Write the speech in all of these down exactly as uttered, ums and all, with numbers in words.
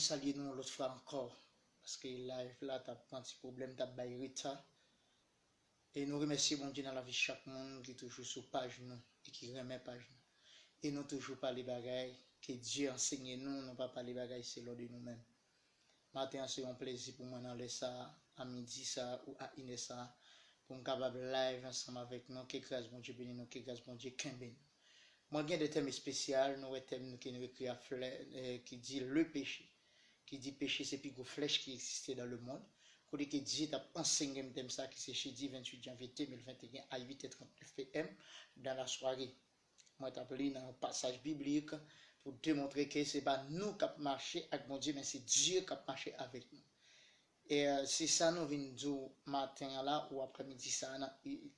salye nou yon lòt fwa ankò, paske live la t ap pran ti pwoblèm, t ap bay reta. E nou remèsye Bondye nan lavi chak moun ki toujou sou paj nou e ki renmen paj nou. E nou toujou pale bagay ke Dye ansenye nou, nou pa pale bagay selon de nou menm. Maten an, se yon plezi pou mwen nan lè sa a, a midi sa a ou a inè sa a, pou m kapab live ansanm avèk nou. Ke gras Bondye beni nou, ke gras Bondye kenbe nou. Mwen gen de tèm espesyal, nou wè tèm nou ke nou ekri a flè, eh, ki di le péché, ki di peche se pi gwo flèch ki egziste dans le monde. Kote ke Dye t ap ansenye m tèm sa ki se jedi venntuit janvye de mil venteyen a uit è trannèf P M dans la soirée. Mwen t ap li nan yon pasaj biblik pou demontre ke se pa nou k ap mache ak Bondye, men se Dye k ap mache avèk nou. E, euh, se sa nou vin di w maten an la ou aprèmidi sa a, nan,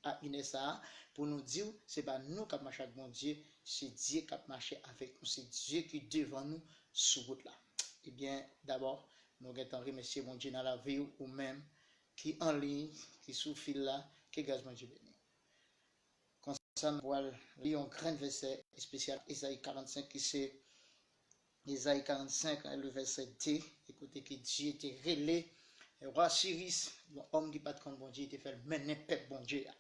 a inè sa a, pou nou di w, se pa nou k ap mache ak Bondye, se Dye k ap mache avèk nou, se Dye ki devan nou sou wout la. Ebyen, dabò, nou gentan remèsye Bondye nan lavi w, ou menm ki an liy, ki sou fil la, ke gras Bondye beni w. Konsa, nou pral li yon grenn vèsè espesyal, Ezayi karannsenk, ki se Ezayi karannsenk, le vèsè de, e kote ke Dye te rele wa Siris, yon òm ki pa t konn Bondye, te fè l mennen pèp Bondye a.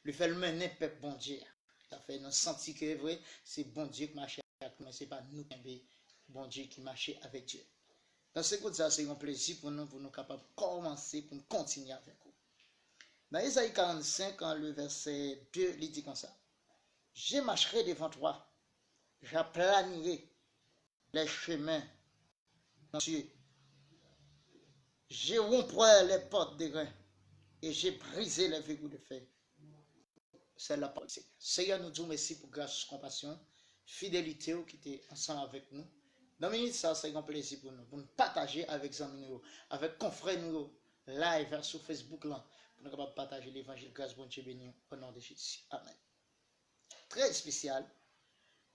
Li fè l mennen pèp Bondye a. Sa fè nou santi ke vre, se Bondye ki mache ak nou, men se pa nou ki kenbe Bondye ki mache avèk Dye. Nan segonn sa, se yon plezi pou nou, pou nou kapab kòmanse, pou nou kontinye avèk ou. Nan Ezayi karannsenk, an, le vèsè de, li di konsa, Je marcherai devant toi, j'aplanirai les chemins montueux, je romprai les portes d'airain et je brisai les verrous de fer. C'est la parole du Seigneur. Seyè, nou di w mèsi pou gras, konpasyon, fidelite w ki te ansanm avèk nou. Nan minit sa, se yon plezi pou nou, pou nou pataje avèk zanmi nou yo, avèk konfrè nou yo, live sou Facebook lan, pou nou kapab pataje levanjil. Gras Bondye beni w, o non de Jezi. Amèn. Trè espesyal.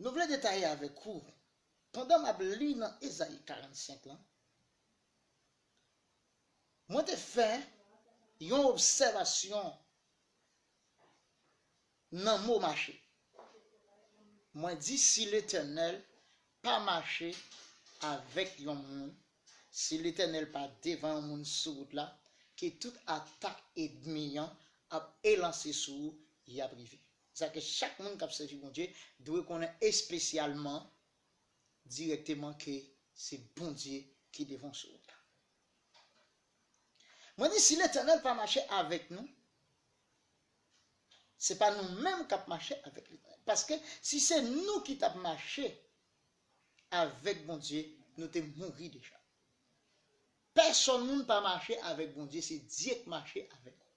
Nou vle detaye avèk ou. Pandan m ap li nan Ezayi karannsenk lan, mwen te fè yon obsèvasyon nan mo mache. Mwen di, si Letènèl pa mache avèk yon moun, si Letènèl pa devan yon moun sou wout la, ke tout atak ènmi an ap elanse sou ou, y ap rive. Sa ke chak moun k ap sèvi Bondye dwe konnen espesyalman, dirèkteman, ke se Bondye ki devan w sou wout la. Mwen di, si Letènèl pa mache avèk nou, se pa nou menm k ap mache avèk Letènèl. Paske si se nou ki t ap mache avèk Bondye, nou te mouri deja. Pèsonn moun pa mache avèk Bondye, se Dye k mache avèk ou.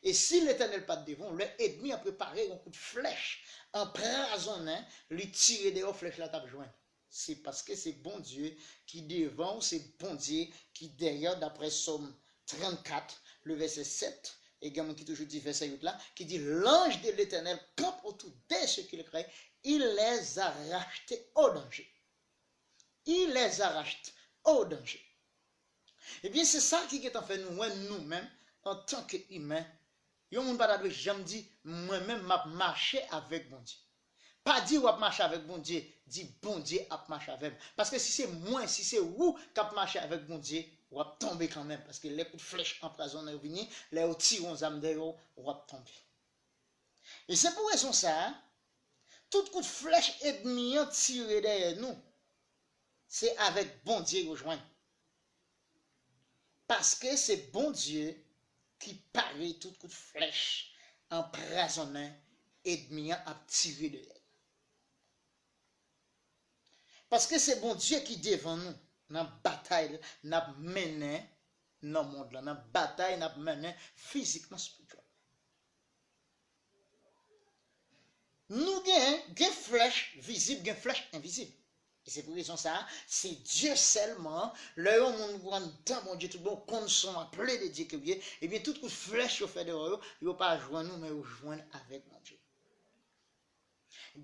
E si Letènèl pa t devan w, lè ènmi an prepare yon kout flèch anprazonnen, li tire dèyè w, flèch la t ap jwenn. Se paske se Bondye ki devan w, se Bondye ki dèyè w, daprè Sòm trannkat, le vèsè sèt, e gen moun ki toujou di vèsè uit la, ki di, L'ange de l'Éternel campe autour de ceux qu'il craint, il les arrache au danger. Il les arrache au danger. Ebyen, se sa ki gentan fè nou wè nou menm, antanke imen, yon moun pa ta dwe janm di, mwen menm, m ap mache avèk Bondye. Pa di w ap mache avèk Bondye, di Bondye ap mache avè m. Paske si se mwen, si se ou k ap mache avèk Bondye, w ap tonbe kanmenm. Paske lè kout flèch anprazonnen yo vini, lè yo tire yon zam dèyè w, w ap tonbe. E se pou rezon sa a, tout kout flèch ènmi an tire dèyè nou, se avèk Bondye yo jwenn. Paske se Bondye ki pare tout kout flèch anprazonnen ènmi an ap tire dèyè nou. Paske se Bondye ki devan nou nan batay n ap mennen nan mond lan, nan batay n ap mennen fizikman, espirityèlman. Nou gen, gen flèch vizib, gen flèch envizib. E se pou rezon sa a, se Dye sèlman, lè yon moun pran nan Bondye tout bon, konn se yon aple de Dye ke w ye, ebyen, tout kout flèch yo fè dèyè yo, yo pa jwenn ou, men yo jwenn avèk Bondye.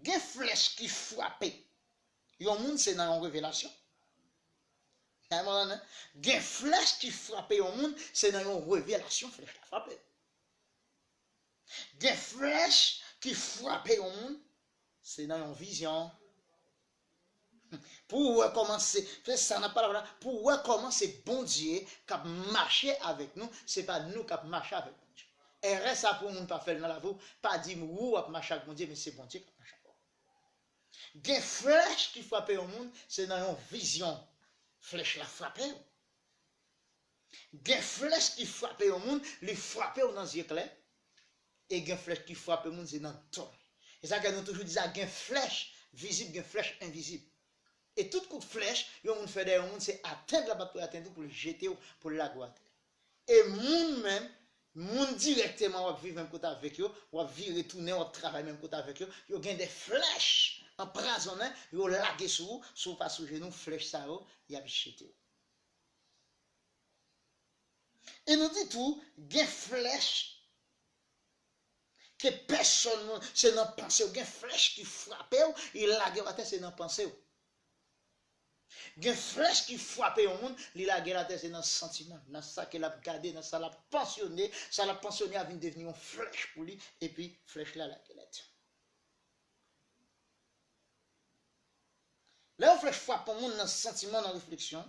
Gen flèch ki frape yon moun, se nan yon revelasyon. Sa mwen, gen flèch ki frape yon moun, se nan yon revelasyon flèch la frape. Gen flèch ki frape yon moun, se nan yon vizyon. Pou w wè kòman se, se sa n ap pale la, pou w wè kòman se Bondye k ap mache avèk nou, se pa nou k ap mache avèk Bondye. Erè sa pou yon moun pa fè l nan lavi w, pa di m ou w ap mache ak Bondye, men se Bondye k ap mache avè w. Gen flèch ki frape yon moun, se nan yon vizyon flèch la frape w. Gen flèch ki frape yon moun, li frape w nan zye klè. E gen flèch ki frape moun, se nan dòmi. E sa fè nou toujou di sa, gen flèch vizib, gen flèch envizib. E tout kout flèch yon moun fè dèyè yon moun, se atent l ap ap atent ou pou l jete w, pou l lage w atè. E moun menm, moun dirèkteman w ap viv menm kote avèk yo, w ap vire tounen, w ap travay menm kote avèk yo, yo gen de flèch anprazonnen, yo lage sou ou, si w pa sou jenou, flèch sa yo, y ap jete w. E nou di tou, gen flèch ke pèsonn, se nan panse w, gen flèch ki frape w, e lage w atè, se nan panse w. Gen flèch ki frape yon moun, li lage l atè, se nan santiman, nan sa ke l ap gade, nan sa l ap pansyone, sa l ap pansyone a vin devni yon flèch pou li, epi flèch la lage l atè. Lè yon flèch frape yon moun nan santiman, nan refleksyon,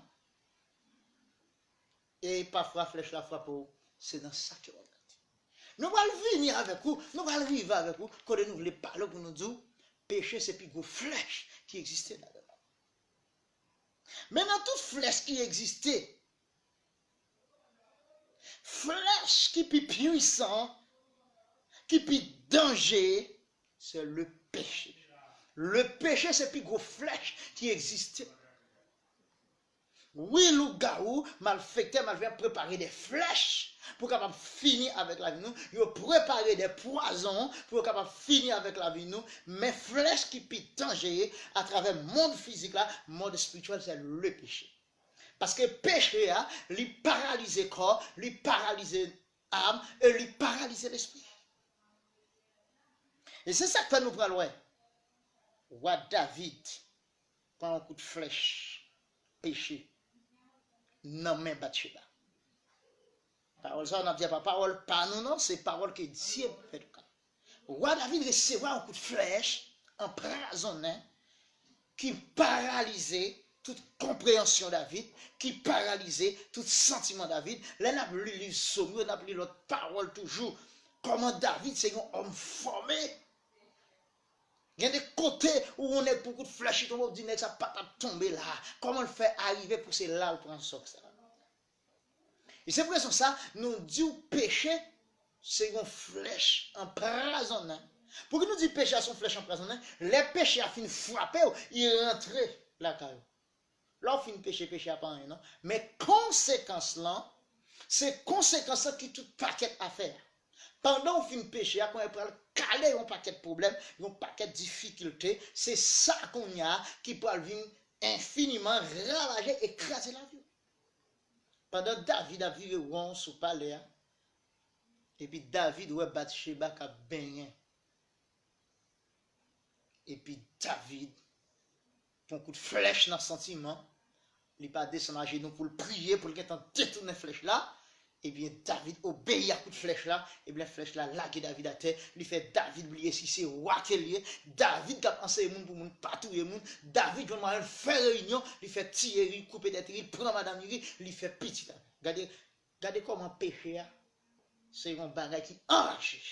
e pafwa flèch la frape w, se nan sa ke w ap gade. Nou pral vini avèk ou, nou pral rive avèk ou, kote nou vle pale w pou nou di w, peche se pi gwo flèch ki egziste ladan. Men nan tout flèch ki egziste, flèch ki pi pwisan, ki pi danje, se le peche. Le peche se pi gwo flèch ki egziste. Wi, lougawou, malfektè, malveyan prepare de flèch pou kapab fini avèk lavi nou. Yo prepare de pwazon pou yo kapab fini avèk lavi nou. Men flèch ki pi danjere atravè mond fizik la, mond espirityèl, se le peche. Paske peche a, li paralize kò, li paralize am, e li paralize lespri. E se sa k fè nou pral wè. Wa David pran yon kout flèch peche nan men Batcheba. Pawòl sa a, n ap di a pa pawòl pa nou non, se pawòl ke Dye fè nou ka. Wa David resevwa yon kout flèch anprazonnen ki paralize tout konpreyansyon David, ki paralize tout santiman David. Lè n ap li liv Sòm yo, n ap li lòt pawòl toujou. Kòman David se yon òm fòme. Gen de kote ou yon nèg pou kout flèch li tonbe, ou di nèg sa pa t ap tonbe la. Kòman l fè arive pou se la l pran sòk sa? E se pou rezon sa, nou di w peche se yon flèch anprazonnen. Pouki nou di peche a se yon flèch anprazonnen? Lè peche a fin frape w, li rantre lakay ou. Lè w fin peche, peche a pa anyen non. Men konsekans lan, se konsekans lan ki tout pakèt afè a. Pandan w fin peche a, kounye a pral kale yon pakèt pwoblèm, yon pakèt difikilte. Se sa kounye a ki pral vin enfiniman ravaje e kraze lavi w. Pandan David ap vire won sou palè a, epi David wè Batcheba k ap benyen. Epi David pran kout flèch nan santiman, li pa desann ajenou pou l priye, pou l gentan detounen flèch la. Ebyen, David obeyi a kout flèch la, ebyen, flèch la lage David atè, li fè David bliye si se wa ke l ye. David k ap anseye moun pou moun pa touye moun, David jwenn mwayen l fè reyinyon, li fè tiyeri, koupe tèt li, pran madanm li, li fè pitit avè l. Gade, gade kòman peche a se yon bagay ki anraje.